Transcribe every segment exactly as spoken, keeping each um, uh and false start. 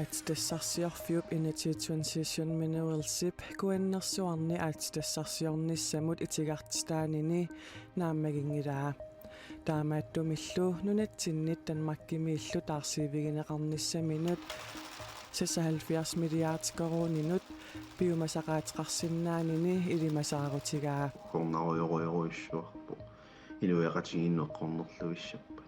Aatsitassarsiorfiup Energy Transition Mineralsip kuannersuarni aatsitassarsiornissamut itigartitaanini naammaginngilaa. Taamaattumillu nunatsinnit Danmarkimiillu taarsiivigineqarnissaminut seksoghalvfjerds milliard koruuninut piumasaqaateqarsinnaanini ilimasaarutigaa. Uggornarujorujorujussuarpoq. Inuiaqatigiinnut eqqornerlugissappat.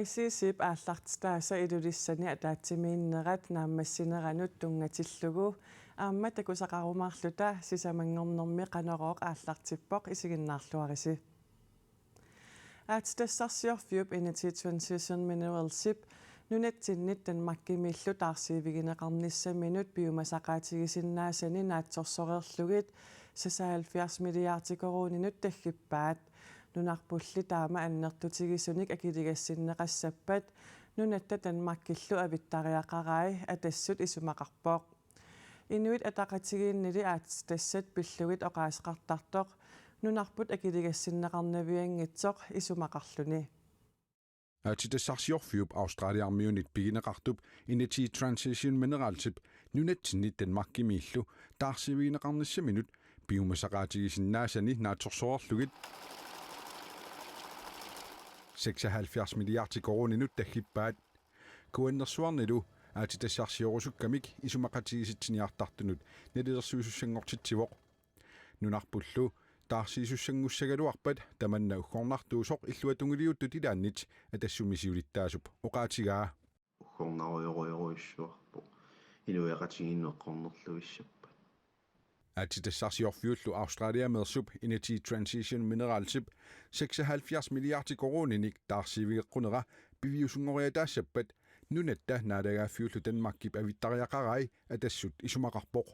I C C-p aallartitaasa Ilulissani ataatsimiinnerat naammassineranut tunngatillugu aamma takusaqarumaarluta sisamanngornermi Qanorooq aallartippoq, isiginnaarluarisi. Aatsitassarsiorfiup Energy Transition Mineralsip nunatsinnit Danmarkimiillu taarsiivigineqarnissaminut piumasaqaatigisinnaasani naatsorsoreerlugit seksoghalvfjerds milliardi koruuninut taggippaat. Nunarpulli taama annertutigisunik akiligassinneqassappat nunatta Danmarkillu avittariaqarai Atassut isumaqarpoq. Inuit Ataqatigiinnili aatsitassat pillugit oqaaseqartartoq nunarput akiligassinneqarnavianngitsoq isumaqarluni. Aatsitassarsiorfiup Australiarmiunit pigineqartup Energy Transition Mineralsip nunatsinnit Danmarkimiillu taarsiivigineqarnissaminut piumasaqaatigisinnaasani naatsorsoreerlugit seksoghalvfjerds milliardi koruuninut taggippaat. Kuannersuarnilu aatsitassarsiorusukkamik isumaqatigiissitsiniartartunut nalilersuisussanngortitsivoq. Nunarpullu taarsiisussanngussagaluarpat tamanna uggornartuusoq illuatungiliuttut ilaannit Atassumi siulittaasup oqaatigaa. Uggornarujorujorujussuarpoq. Inuiaqatigiinnut eqqornerlugissappat. Aatsitassarsiorfiullu Australiameersup Energy Transition Mineralsip seksoghalvfjerds milliardi koruuninik taarsiivigeqqunera piviusunngoriataassappat nunatta naalagaaffiullu Danmarkip avittariaqarai Atassut isumaqarpoq.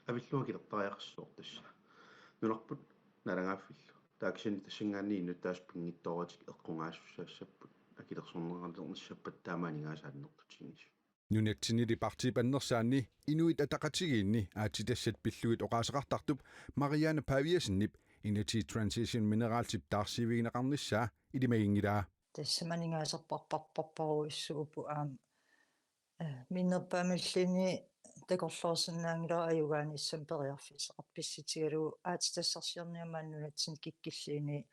Avillunga akilertariaqassasoq tassa. Nunarput naalagaaffillu. Taava kisianni tassanngaanniit innuttaasut pinngitsooratik eqqugaasussaassapput. Akilersorneqalernissappata taama aningaasat annertutigisoq. Nunatsinnili partiip annersaanni Inuit Ataqatigiinni aatsitassat pillugit oqaaseqartartup Mariane Paviasenip Energy Transition Mineralsip taarsiivigineqarnissaa ilimaginngilaa. Tassami aningaasarparparparparujussuupput aamma, eh, minnerpaamilluunniit takorloorsinnaanngilara ajugaanissami periarfissaqarpoq pissutigalugu aatsitassarsiorniarneq nunatsinni kikkilluunniit,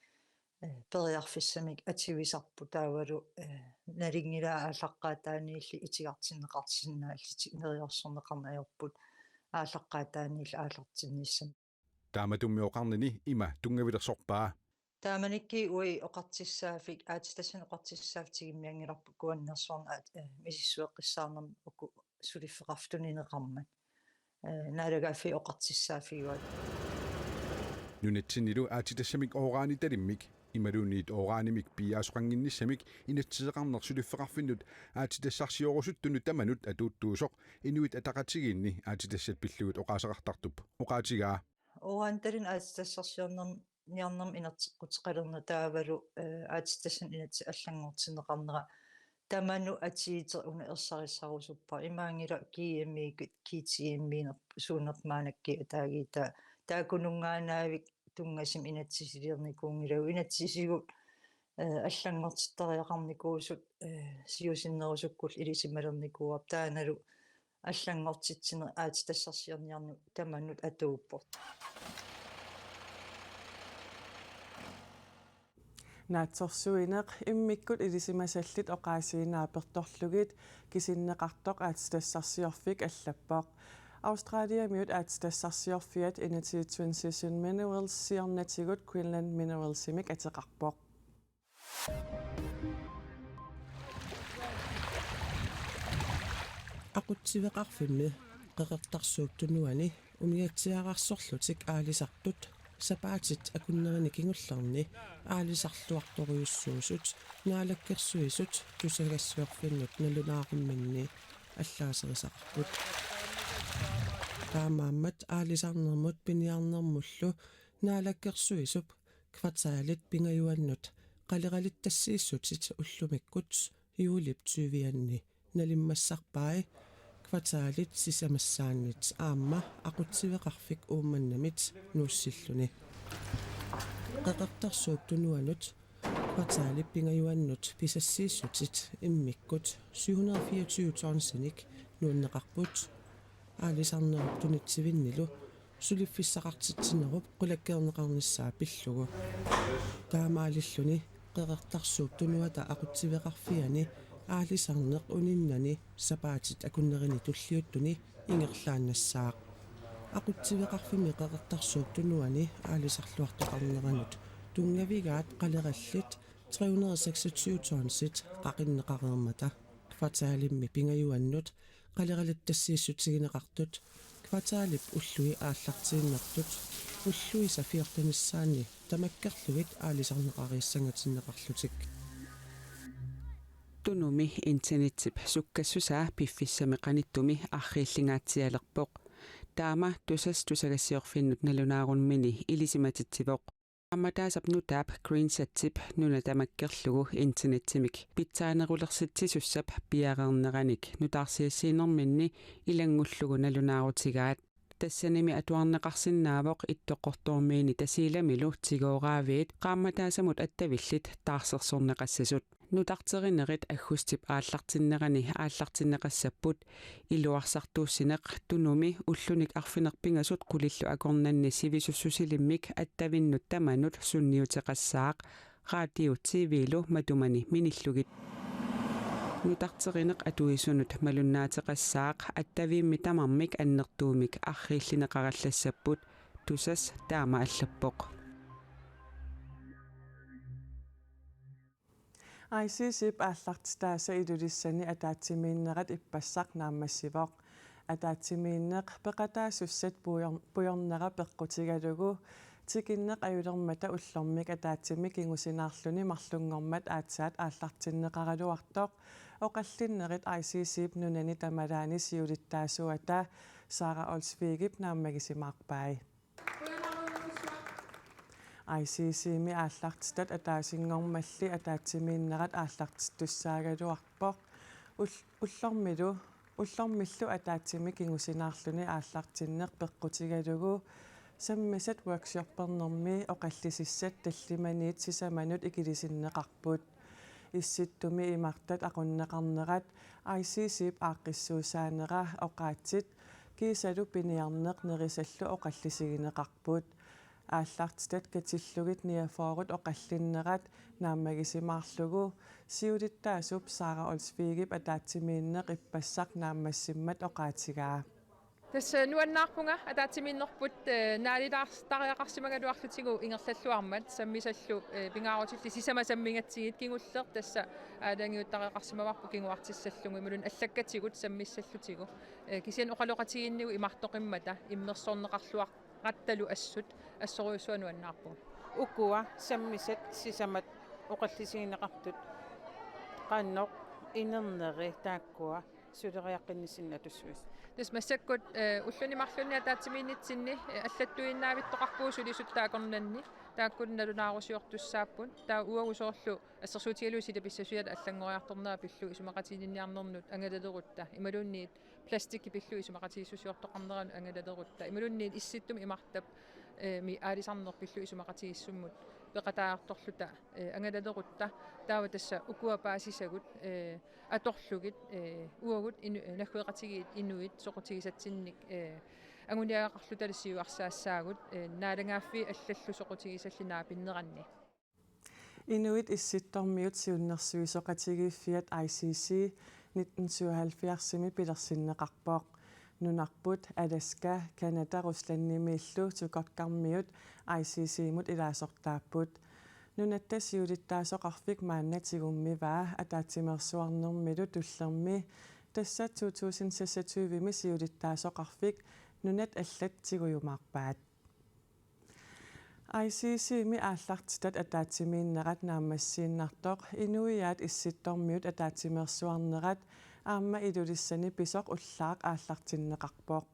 eh, periarfissamik atuisarpoq taavalu, eh, nalinginnaasumik aallaqqaataaniilli itigartinneqarsinnaallutik neriorsorneqarneq ajorput aallaqqaataaniilli aallartinnissamik. Taamatummi oqarnini ima tunngavilersorpaa. Taamanikkut uagut oqartussaaffik, aatsitassanik oqartussaaffik tigummianngilarput kuannersuarni aat-, eh, misissueqqissaarnermi uku suliffeqarfik tunineqarmat. Eh, naalagaaffiit oqartussaaffigaat. Nunatsinnilu aatsitassamik uranitalimmik imaluunniit uranimik piiaasoqannginnissamik inatsiseqarneq suliffeqarfinnut aatsitassarsiorusuttunut tamanut atuuttuusoq Inuit Ataqatigiinni aatsitassat pillugit oqaaseqartartup oqaatigaa. Uranitalinnut aatsitassarsiornermi niarnermi inerteqquteqalerneq taavalu, eh, aatsitassanik inatsit allanngortinneqarnera tamanut atuuteq una ersarissarusuppara. Imaanngilaq G M E-kut, G T M-iinerput suunerpaamik ataagiitaa. Taakkununngaannaavik tunngasumik inatsisiliornikuunngilagut, inatsisigut, eh, allanngortittariaqarnikuusut, eh, siusinnerusukkullu ilisimalernikuuarput, taannalu allanngortitsineq aatsitassarsiorniarneq tamanut atuuppoq. Naatsorsuineq immikkut ilisimasallit oqaasii naapertorlugit kisinneqartoq aatsitassarsiorfik allappoq. Australiamiut aatsitassarsiorfiat Energy Transition Minerals siornatigut Greenland Mineralsimik ateqarpoq. Aqutsiveqarfimmi Qeqertarsuup Tunuani umiatsiaararsorlutik aalisartut sapaatit akunnerinni kingullerni aalisarluartorujussuusut Naalakkersuisut tusagassiorfinnut nalunaarumminni allaaserisaqarput. Taamaammat aalisarnermut piniarnermullu Naalakkersuisup kvartalit pingajuannut qaleralittassiissutit ullumikkut juulip tyvianni nalimmassarpai kvartalit sisamassaannit aamma aqutsiveqarfik Uummannamit nuussilluni. Qeqertarsuup Tunuanut Kvartalip pingajuannut pisassiissutit immikkut syv hundrede og fireogtyve tonsinik nuanneqarput. Aalisarnerup tunitsivinnilu suliffissaqartitsinerup qulakkeerneqarnissaa pillugu. Taamaalilluni Qeqertarsuup Tunuata aqutsiveqarfiani aalisarneq uninnani sapaatit akunnerini tulliuttuni ingerlaannassaaq. Aqutsiveqarfimmi Qeqertarsuup Tunuani aalisarluartoqarneranut tunngavigaat qalerallit tre hundrede og seksogtyve tonsit qaqinneqareermata kvartalimmi pingajuannut qaleralittassiissutigineqartut kvartalip ullui aallartiinnartut ulluisa fjortenissaanni tamakkerlugit aalisarneqariissangatinneqarlutik. Tunumi internetip sukkassusaa piffissami qanittumi arriillingaatsialerpoq. Taama Tusass tusagassiorfinnut nalunaarummini ilisimatitsivoq. Qaammataassap nutaap Greensatip nuna tamakkerlugu internetimik pitsaanerulersitsisussap piareerneranik nutaarsiassiinerminni ilanngullugu nalunaarutigaat. Tassanimi atuarneqarsinnaavoq Ittoqqortoormiini Tasiilamilu tigooraaviit qaammataassamut attavillit taarsersorneqassasut. Nutarterinerit aggustip aallartinnerani aallartinneqassapput. Iluarsartuussineq Tunumi ullunik arfineq-pingasut qulillu akornanni sivisussusilimmik attavinnut tamanut sunniuteqassaaq, radio, T V-lu matumani minillugit. Nutarterineq atuisunut malunnaateqassaaq, attavimmik tamarmik annertuumik arriillineqarallassapput, Tusass taama allappoq. I C C-p aallartitaasa Ilulissani ataatsimiinnerat ippassaq naammassivoq. Ataatsimiinneq peqataasussat pujor-, pujornera peqqutigalugu tikinneq ajulermata ullormik ataatsimik kingusinaarluni marlunngormat aatsaat aallartinneqaraluartoq oqallinnerit I C C-p nunani tamalaani siulittaasuata Sara Olsvigip naammagisimaarpai. I C C-mi aallartitat ataasinngormalli ataatsimiinnerat aallartittussaagaluarpoq. Ul-, ullormilu, ullormillu ataatsimik kingusinaarluni aallartinneq peqqutigalugu sammisat workshoppernermi oqallisissat tallimaniit sisamanut ikilisinneqarput. Issittumi imartat aqunneqarnerat, I C C-p aaqqissuussaanera, oqaatsit kiisalu piniarneq nerisallu oqallisigineqarput. Aallartitat katillugit niogfyrre oqallinnerat naammagisimaarlugu siulittaasup Sara Olsvigip ataatsimiinneq ippassaq naammassimmat oqaatigaa. Tassa nuannaarpunga ataatsimiinnerput, eh, naalilaartariaqarsimagaluarlutigu ingerlalluarmat sammisallu, eh, pingaarutillit sisamat sammigatsigit. Kingulleq tassa aalajangiuttariaqarsimavarput kinguartissallugu imaluunniit allakkatigut sammissallutigu. Eh, kisianni oqaloqatigiinnigut imartoqimmata immersorneqarluarattalu assut assorujussuaq nuannaarpunga. Ukua sammisat sisamat oqallisigineqartut qanoq inerneri taakkua suleriaqqinnissinni atussuis. Tassa massakkut, eh, ulluni marlunni ataatsimiinnitsinni, eh, allattuinnavittoqarpugut sulisut taakkunannga, taakkulu nalunaarusiortussaapput, taava uagut soorlu assersuutigalugu silap pissassusiata allanngoriartornera pillugu isumaqatigiinniarnernut angalalerutta, imaluunniit plastikki pillugu isumaqatigiissusiortoqarneranut angalalerutta, imaluunniit Issittumi imartap, eh, mi aalisarneq pillugu isumaqatigiissummut peqataajartorluta, eh, angalalerutta, taava tassa ukua paasisagut, eh, atorlugit, eh, uagut inu-, eh, naggueqatigiit inuit soqutigisatsinnik, eh, anguniagaqarlutalu siuarsaassaagut, eh, naalagaaffii allallu soqutigisallit naapinneranni. Inuit Issittormiut siunnersuisoqatigiiffiat I C C nitten syvoghalvfjerdsimi pilersinneqarpoq. Nunarput Alaska, Canada, Ruslandimiillu Chukotkarmiut I C C-mut ilaasortaapput. Nunatta siulittaasoqarfik maanna tigummivaa ataatsimeersuarnermilu tullermi, tassa to tusind seksogtyvemi siulittaasoqarfik nunat allat tigujumaarpaat. I C C-mi aallartitat ataatsimiinnerat naammassiinnartoq Inuiaat Issittormiut ataatsimeersuarnerat aamma Ilulissani pisoq ullaaq aallartinneqarpoq.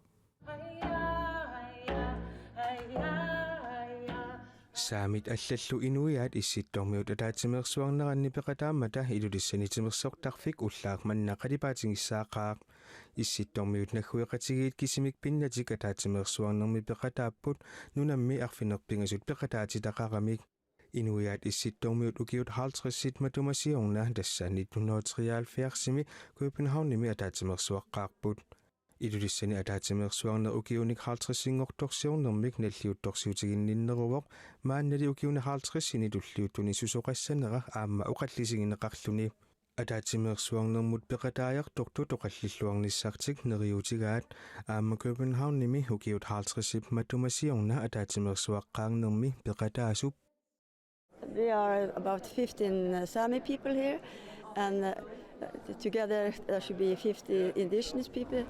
Saamit allallu Inuiaat Issittormiut ataatsimeersuarneranni peqataammata Ilulissani timersortarfik ullaaq manna qalipaatigissaqaaq. Issittormiut naggueqatigiit kisimik pinnatik ataatsimeersuarnermi peqataapput nunammi arfineq-pingasut peqataatitaqaramik. Inuiaat Issittormiut ukiut halvtredsit matuma siorna, tassa nitten hundrede og treoghalvfjerdsimi, Københavnimi ataatsimeersuaqqaarput. Ilulissani ataatsimeersuarneq ukiunik halvtredsinngortorsiornermik nalliuttorsiutiginninneruvoq, maannali ukiuni halvtredsini tulliuttuni susoqassanera aamma oqallisigineqarluni. Ataatsimeersuarnermut peqataajartortut oqallilluarnissartik neriuutigaat, aamma Københavnimi ukiut halvtredsip matuma siorna ataatsimeersuaqqaarnermi peqataasup. There are about fifteen, uh, Sami people here, and, uh, together there should be fifty indigenous people.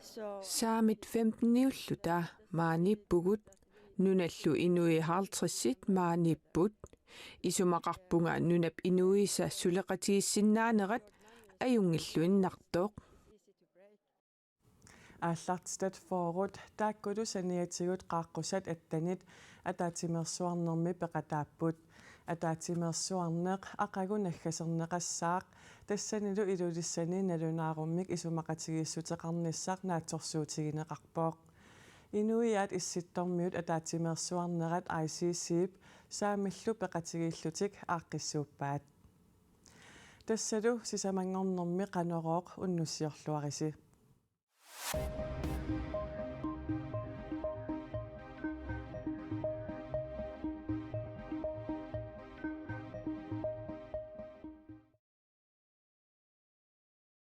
So Saamit femteniulluta maaniippugut, nunallu inuit halvtredsit maaniipput. Isumaqarpunga nunap inuisa suleqatigiissinnaanerat ajunngilluinnartoq. Aallartitat fyrret taakkulu saniatigut qaaqqusat attenit ataatsimeersuarnermi peqataapput. Ataatsimeersuarneq aqagu naggaserneqassaaq, tassanilu Ilulissani nalunaarummik isumaqatigiissuteqarnissaq naatsorsuutigineqarpoq. Inuiaat Issittormiut ataatsimeersuarnerat I C C-p Saamillu peqatigiillutik aaqqissuuppaat. Tassalu sisamanngornermi Qanorooq unnussiorluarisi.